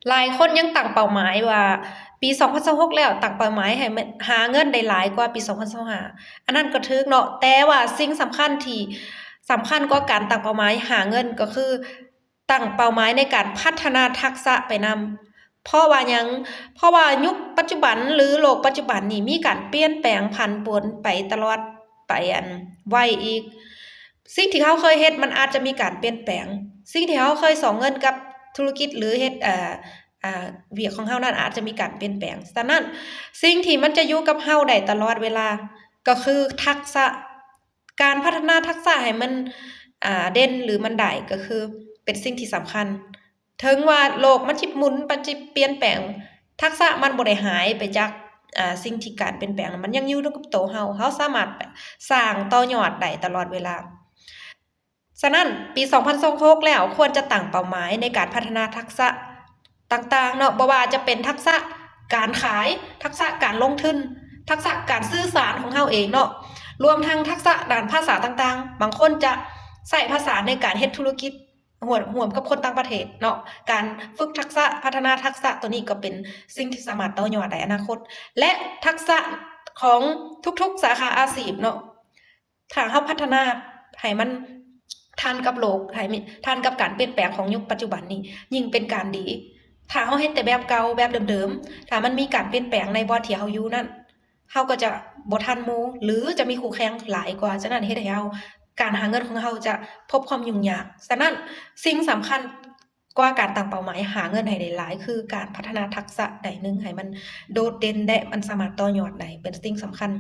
ຫຼາຍຄົນຍັງຕັ້ງເປົ້າໝາຍວ່າ ປີສອງພັນຊາວຫົກແລ້ວ ຕັ້ງເປົ້າໝາຍໃຫ້ມັນ ຫາເງິນໄດ້ຫຼາຍກວ່າປີສອງພັນຊາວຫ້າ ອັນນັ້ນກໍຖືກເນາະ, ແຕ່ວ່າສິ່ງສຳຄັນທີ່ສຳຄັນກວ່າການຕັ້ງເປົ້າໝາຍຫາເງິນ ກໍຄືຕັ້ງເປົ້າໝາຍໃນການພັດທະນາທັກສະໄປນຳ. ເພາະວ່າຫຍັງ? ເພາະວ່າຍຸກປັດຈຸບັນ ຫຼື ໂລກປັດຈຸບັນນີ້ ມີການປ່ຽນແປງຜັນປົນໄປຕະຫຼອດໄປ ອັນ ໄວອີກ. ສິ່ງທີ່ເຮົາເຄີຍເຮັດ ມັນອາດຈະມີການປ່ຽນແປງ. ສິ່ງທີ່ເຮົາເຄີຍສົ່ງເງິນກັບທຸລະກິດ ຫຼື ເຮັດ ເອ່ອ ອ່າ ວຽກຂອງເຮົານັ້ນ ອາດຈະມີການປ່ຽນແປງ. ສະນັ້ນ ສິ່ງທີ່ມັນຈະຢູ່ກັບເຮົາໄດ້ຕະຫຼອດເວລາ ກໍຄືທັກສະ. ການພັດທະນາທັກສະໃຫ້ມັນ ອ່າ ເດັ່ນ ຫຼື ມັນໄດ້ ກໍຄືເປັນສິ່ງທີ່ສຳຄັນ. ເຖິງວ່າໂລກມັນຊິໝູນ ມັນຊິປ່ຽນແປງ, ທັກສະມັນບໍ່ໄດ້ຫາຍໄປຈາກ ອ່າ ສິ່ງທີ່ການປ່ຽນແປງ, ມັນຍັງຢູ່ກັບໂຕເຮົາ. ເຮົາສາມາດສ້າງຕໍ່ຍອດໄດ້ຕະຫຼອດເວລາ. ສະນັ້ນ ປີສອງພັນຊາວຫົກແລ້ວ ຄວນຈະຕັ້ງເປົ້າໝາຍໃນການພັດທະນາທັກສະຕ່າງໆເນາະ, ບໍ່ວ່າຈະເປັນທັກສະການຂາຍ, ທັກສະການລົງທຶນ, ທັກສະການສື່ສານຂອງເຮົາເອງເນາະ, ລວມທັງທັກສະດ້ານພາສາຕ່າງໆ. ບາງຄົນຈະໃຊ້ພາສາໃນການເຮັດທຸລະກິດ ຮ່ວມ ຮ່ວມກັບຄົນຕ່າງປະເທດເນາະ. ການຝຶກທັກສະ, ພັດທະນາທັກສະໂຕນີ້ກໍເປັນສິ່ງທີ່ສາມາດຕໍ່ຍອດໄດ້ອະນາຄົດ ແລະ ທັກສະຂອງທຸກໆສາຂາອາຊີບເນາະ. ຖ້າເຮົາພັດທະນາໃຫ້ມັນທັນກັບໂລກ, ໃຫ້ມີ ທັນກັບການປ່ຽນແປງຂອງຍຸກປັດຈຸບັນນີ້, ຍິ່ງເປັນການດີ. ຖ້າເຮົາເຮັດແຕ່ແບບເກົ່າ, ແບບເດີມໆ, ຖ້າມັນມີການປ່ຽນແປງໃນບ່ອນທີ່ເຮົາຢູ່ນັ້ນ, ເຮົາກໍຈະບໍ່ທັນໝູ່ ຫຼື ຈະມີຄູ່ແຂ່ງຫຼາຍກວ່າ. ສະນັ້ນເຮັດໃຫ້ເຮົາ, ການຫາເງິນຂອງເຮົາຈະພົບຄວາມຫຍຸ້ງຍາກ. ສະນັ້ນ ສິ່ງສຳຄັນກວ່າການຕັ້ງເປົ້າໝາຍຫາເງິນໃຫ້ໄດ້ຫຼາຍ ຄືການພັດທະນາທັກສະໃດໜຶ່ງໃຫ້ມັນໂດດເດັ່ນ ແລະ ມັນສາມາດຕໍ່ຍອດໄດ້ ເປັນສິ່ງສຳຄັນ.